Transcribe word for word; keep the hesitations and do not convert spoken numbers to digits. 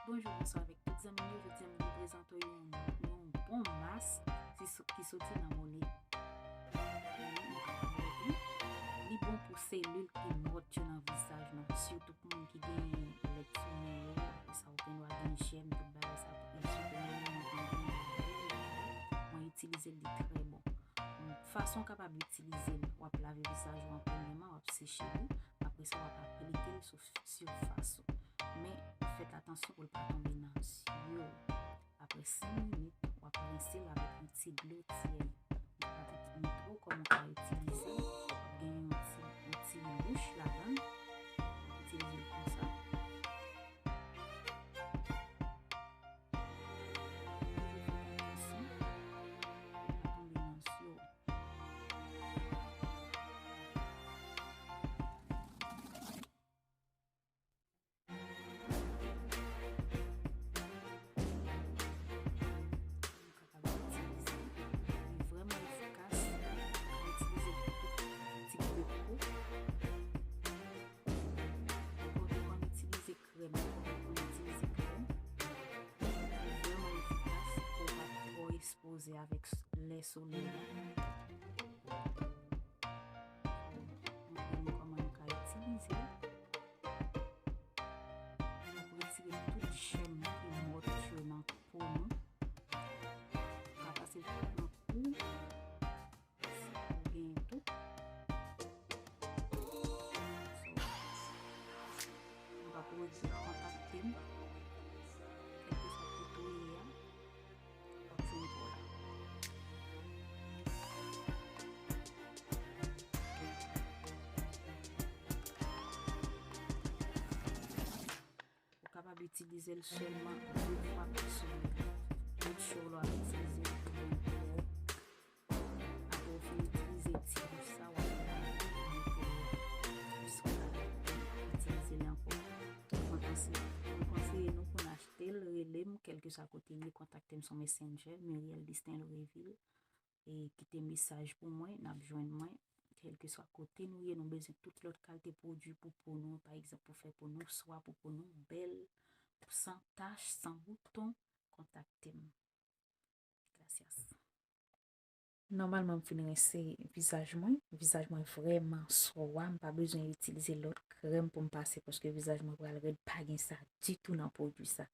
Bonjou, bonswa avèk tout zanmi m yo. Jodi a, m vin prezante w yon, yon bon mask ki so-, ki soti nan Monét. Li bon pou selil ki mò yo nan vizaj nou, sitou pou moun ki gen lèt sou men yo, apre sa ou gen dwa gen jèm, tout bagay sa, e sitou moun ki gen lèt, mwen itilize l, li trè bon. Fason w kapab itilize l, w ap lave vizaj ou an premyèman, w ap seche li, apre sa w ap aplike l sou sifas ou. Men, fèt atansyon pou l pa tonbe nan zye w. Apre senk minit, w ap rense l avèk yon ti dlo tyè. M pa montre w kòman w ka itilize l. W ap gen yon ti, yon ti wouch ladan l. W ap itilize l konsa. Toujou fè atansyon, pa tonbe nan zye w. Li vrèman efikas, ou ka itilize l pou tout tip de po. Ou konn itilize krèm, ou konn itilize krèm. Li vrèman efikas pou w pa twò ekspoze avèk lè solèy la. Montre nou kòman nou ka itilize l. N ap retire tout jèm ki mò yo nan po nou. Ou ka pase l tout nan kou. Ou genyen tou. So, nou pa pou egzit kontakte m. Kèlkeswa kote w ye a. Ou kapab itilize l sèlman de fwa pa semèn. Make sure w itilize l pou yon kò. Apre w fin itilize ti wouch sa, w ap lave pou yon kò. Jis w ka itilize l ankò. Mwen konseye, mwen konseye nou pou n achte l, rele m, kèlkeswa kote n ye, kontakte m sou Messenger, Muriel Distin Loreveille. E kite mesaj pou mwen, n ap jwenn mwen. Kèlkeswa kote nou ye, nou bezwen tout lòt kalite pwodui pou po nou, pa egzanp, pou fè po nou swa, pou po nou bèl, san tach, san bouton, kontakte m. Gracias. Nòmalman, m fin rense vizaj mwen. Vizaj mwen vrèman swa, m pa bezwen itilize lòt krèm pou m pase, paske vizaj mwen pral rèd, pa gen sa ditou nan pwodui sa.